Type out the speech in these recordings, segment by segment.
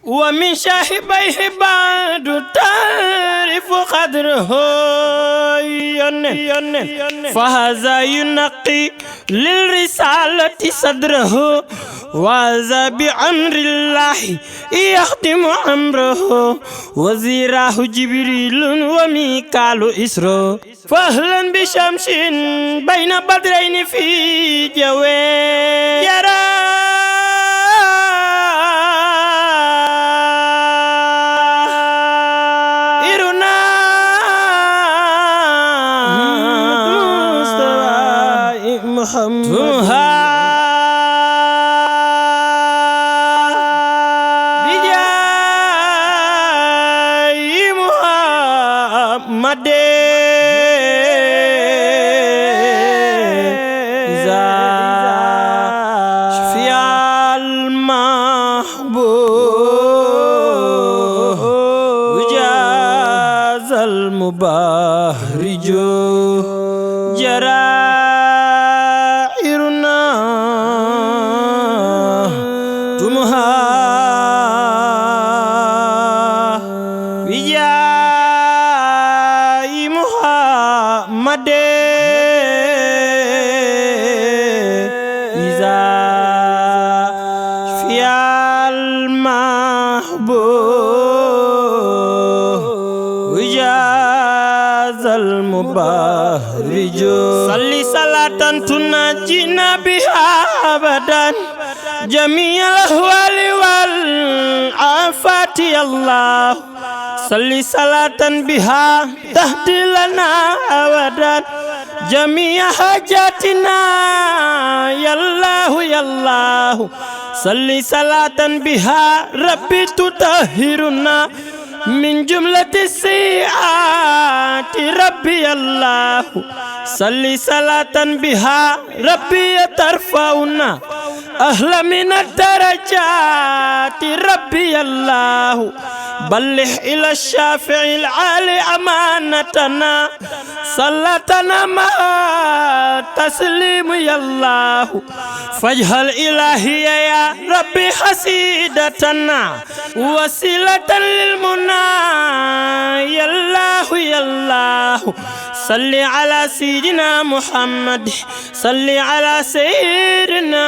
ومن شاهبيه بعد تعرف قدره فهذا ينقي للرسالة صدره وهذا بأمر الله يخدم أمره وزيراه جبريل وميكال إسرو فأهلا بشمس بين بدرين في جوي يرى صلي صلاة تنجينا بها أبدا جميع الأهوال والآفات يا الله صلي صلاة بها تهدي لنا أبدا جميع حاجاتنا يا الله يا الله صلي صلاة بها ربي تطهرنا من جملة السيئات ربي الله صلي صلاة بها ربي ترفعنا أهلا من الدرجات ربي الله بلغ إلى الشافع العالي أمانتنا صلاتنا مع تسليم يا الله فاجعل إلهي يا ربي حسيدتنا وسيلة للمنى يا الله يا الله صل على سيدنا محمد صل على سيدنا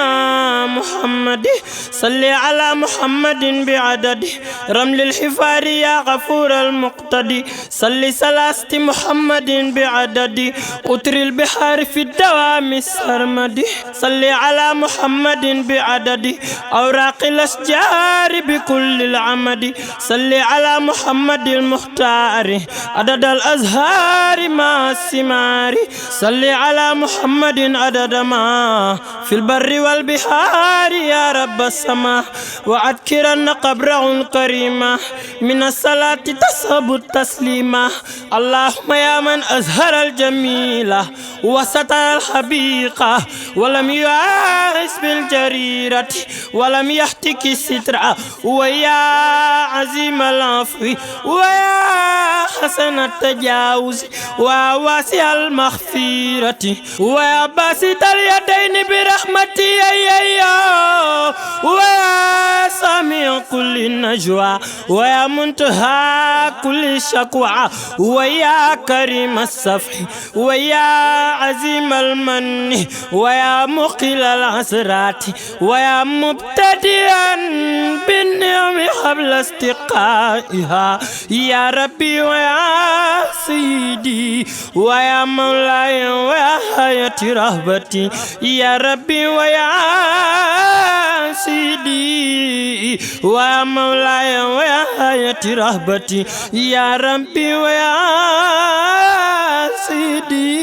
محمد صل على محمد بعدد رمل الحفار يا غفور المقتدي صل صلاة محمد بعدد قطر البحار في الدوام السرمدي صل على محمد بعدد أوراق الأشجار بكل العمد صل على محمد المختار عدد الأزهار مع الثمار صل على محمد عدد ما في البر والبحار يا رب السماء وأذكرن قبره الكريم من الصلاة تصحب التسليم اللهم يا من أزهر الجميل وستر الحبيقة ولم يعاس بالجريرة ولم يحتك الستر ويا عظيم العفو ويا حسن التجاوز وواسع المغفرة ويا باسط اليدين برحمتي ويا سامع كل نجوى ويا منتهى كل شكوى ويا كريم الصفح ويا عظيم المن ويا مقل العسرات ويا مبتدئا بالنعم قبل استقائها يا ربي ويا سيدي ويا مولاي ويا حياة رهبتي يا ربي ويا سيدي ويا مولاي ويا حياة رهبتي يا ربي ويا سيدي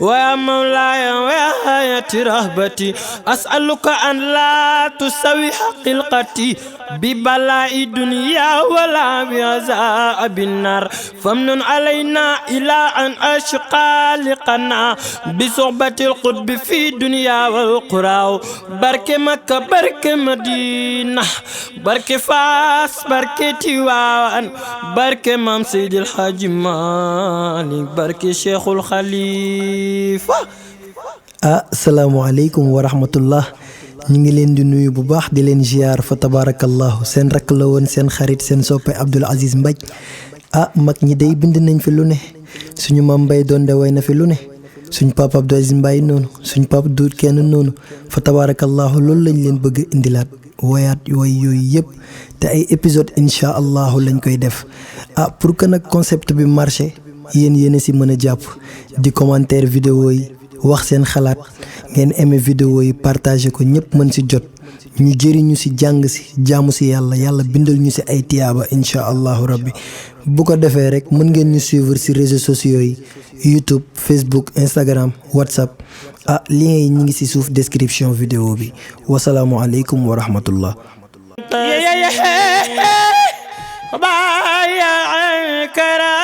ويا مولاي ويا حياة رهبتي أسألك أن لا تسوي حقيقتي ببلاء دنيا ولا بعذاب النار فمن علينا إلى أن أشقى لقنا بصحبة القطب في دنيا والقرى بركة مكة بركة مدينة بركة فاس بركة تيوان بركة مام سيد الحاج مالك بركة شيخ الخليفة. Assalamualaikum warahmatullah. ñi ngi leen di nuyu bu baax di leen ziar fa tabarakallahu seen rakk la woon seen xarit seen soppe Abdoul Aziz Mbaj mag ñi day bind nañ fi lu ne suñu mam Mbay doon de way na fi lu ne suñu papa Abdoul Aziz Mbay noonu suñu papa Duut kenn noonu fa tabarakallahu loolu lañ leen bëgg indilaat woyaat yooyu yëpp te ay épisode incha allahu lañ koy def pour que nag concept bi marché yéen a si mën a jàpp di commentaire vidéo yi wax seen xalaat ngeen aimé vidéo yi partagé ko ñëpp mën si jot ñu jëriñu si jàng si jaamu si yàlla bindal ñu si ay tiyaaba incha allahu rabbi bu ko defee rek mën ngeen ñu suivre si réseaux sociaux yi YouTube Facebook Instagram WhatsApp lien yi ñi ngi si suuf description vidéo bi wasalaamu aleykum wa rahmatullah kara